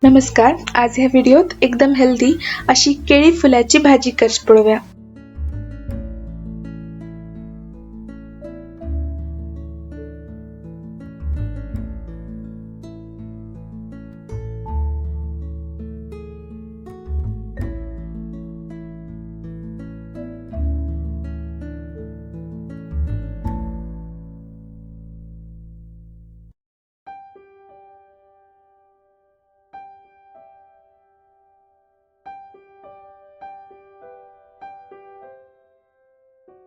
नमस्कार, आज ह्या व्हिडिओत एकदम हेल्दी अशी केळी फुलाची भाजी करची पळोवया।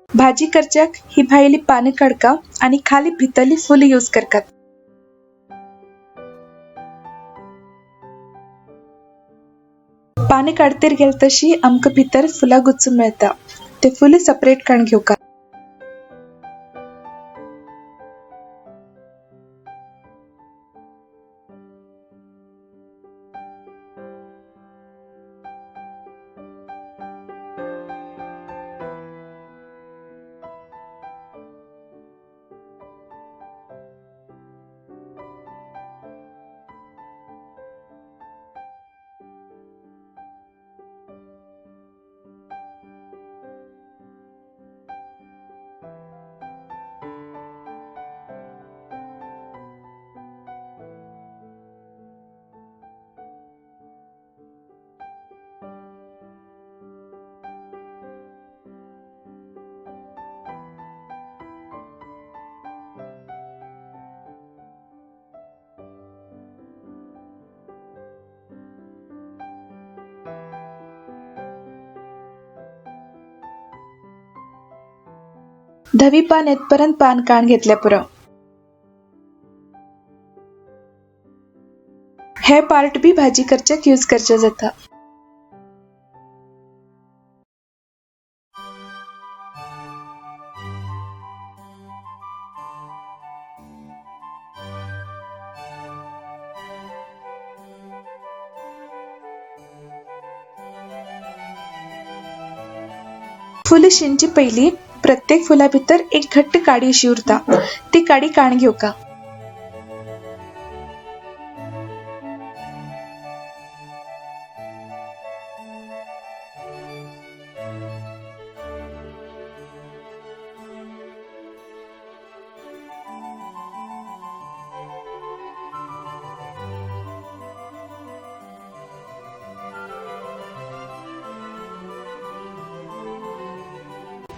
भाजी करच्याक ही भायली पानां काडका आणि खाली भितरली फुलां यूज करतात। पानां काडतेर गेल तशी आमकां भितर फुलां गुच्चून मेळता, ते फुलां सेपरेट काडून घेवका। धवी पान येतपर्यंत पान काण घेतल्या पुरो। हे पार्ट बी भाजी करच्याक यूज करचे जाता। फुलं शिंची पहिली प्रत्येक फुला भितर एक घट्ट काडी अशी उरता, ती काडी काण घेवका।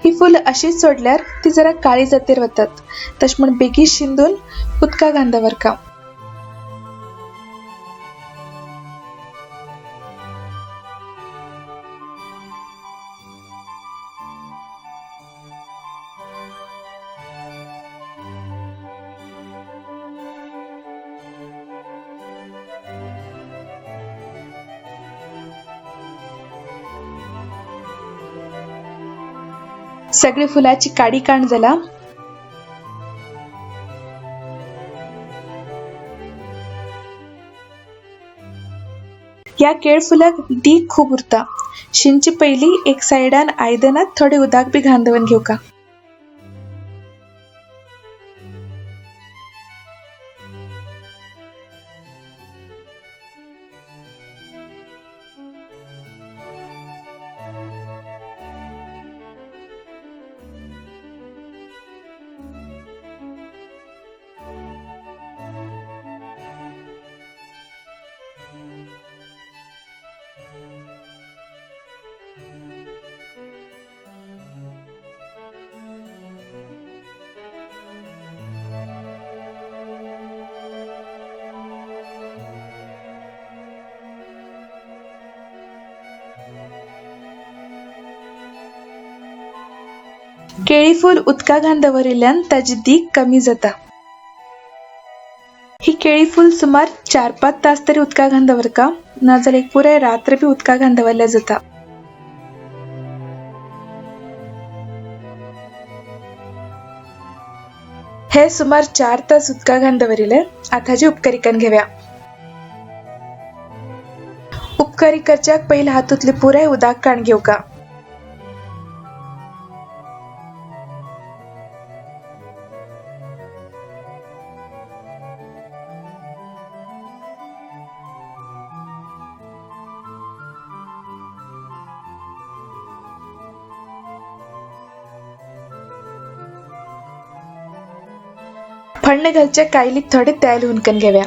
ही फुलं अशीच सोडल्यार ती जरा काळी जातीर वतात, तशें म्हण बेगीन शिंदून उदका घालून दवरका। सगळी फुलाची काडी काण जाला। या केळ फुलाक दीक खूब उरता। शिंचे पयली एक सायडान आयदनात थोडे उदक बी घालून दवरून घेवका। केळी फूल उदका घालून दवरिल्ल्यान ताजी दीक कमी जाता। ही केळी फूल सुमार 4-5 तास तरी उदका घालून दवरका, नाजाल्यार एक पुराय रात्र बी उदका घालून दवरल्यार जाता। हे सुमार 4 तास उदका घालून दवरिले। आतांची उपकारी करून घेवया। उपकारी करच्याक पयलीं हातूंतले पुराय उदक काडून घेवका। फोडणे घालच्या कायलीक थोडे तेल हुनकन घेव्या.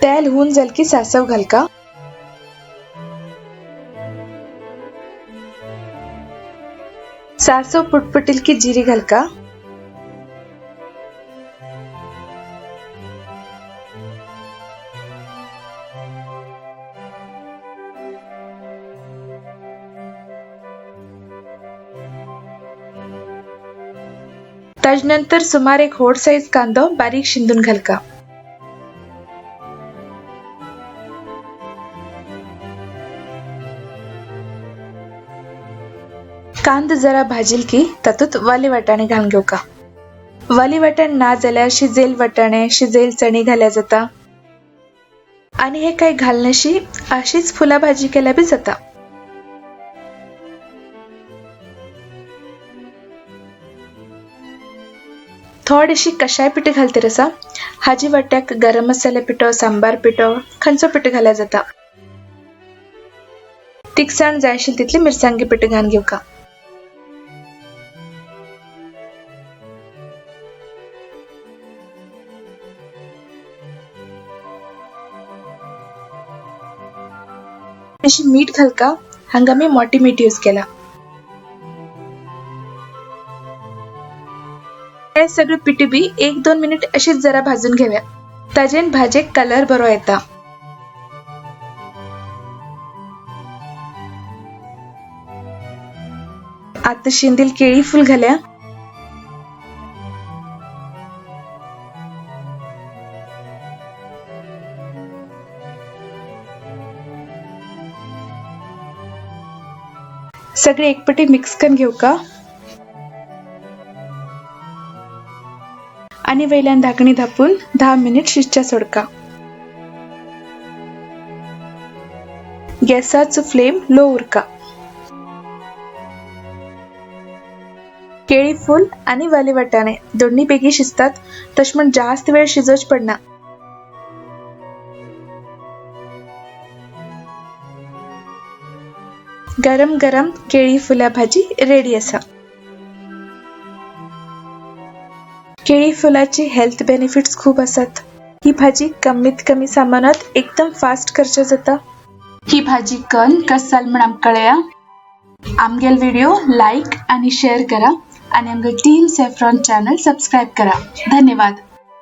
तेल हून जाल की सासव घालका. सासव पुटपुटील की जिरी घालका. ताजे नंतर सुमार एक होड साईज कांदो बारीक शिंदून घालका. कांदो जरा भाजील की तातूंत वाले वाटाणे घालून घेवका. वाले वाटाणे ना जाल्यार शिजेल वाटाणे, शिजेल चणे घाल्या जाता. आनी हे काय घालनाशी अशीच फुलां भाजी केल्यार बी जाता. थोडीशी कशाय पिठो घालतीर आसा. हाजी वाट्याक गरम मसाले पिठो, सांबार पिठो, खंयचो पिठो घाल्यार जाता. तिखसाण जाय आशिल्ली तितली मिरसांगे पिठो घालून घेवका. अशी मीठ घालका. हांगा मी मोठी मीठ यूज केला. हे सगळे पिठी बी 1-2 मिनिट अशीच जरा भाजून घेव्या. ताजेन भाजेक कलर बरो येता. आता शिंदील केळी फूल घाल्या. सगळे एकपटी मिक्स करून घेऊ का. आणि वयल्यान धाकणी धापून 10 मिनिट शिजच्या सोडका. गॅसाचो फ्लेम लो उरका. केळी फूल आणि वाले वाटाणे दोन्ही बेगी शिजतात, तशें म्हण जास्त वेळ शिजोवचें पडना. गरम गरम केळी फुला भाजी रेडी आसा. केळी फुलाची हेल्थ बेनिफिट्स खूब आसात. ही भाजी कमीत कमी सामानात एकदम फास्ट करचे जाता. ही भाजी कन कस जाल म्हण आमकां कळया. आमगेल व्हिडिओ लायक आनी शेअर करा आनी आमगे टीम सॅफ्रॉन चॅनल सबस्क्रायब करा. धन्यवाद.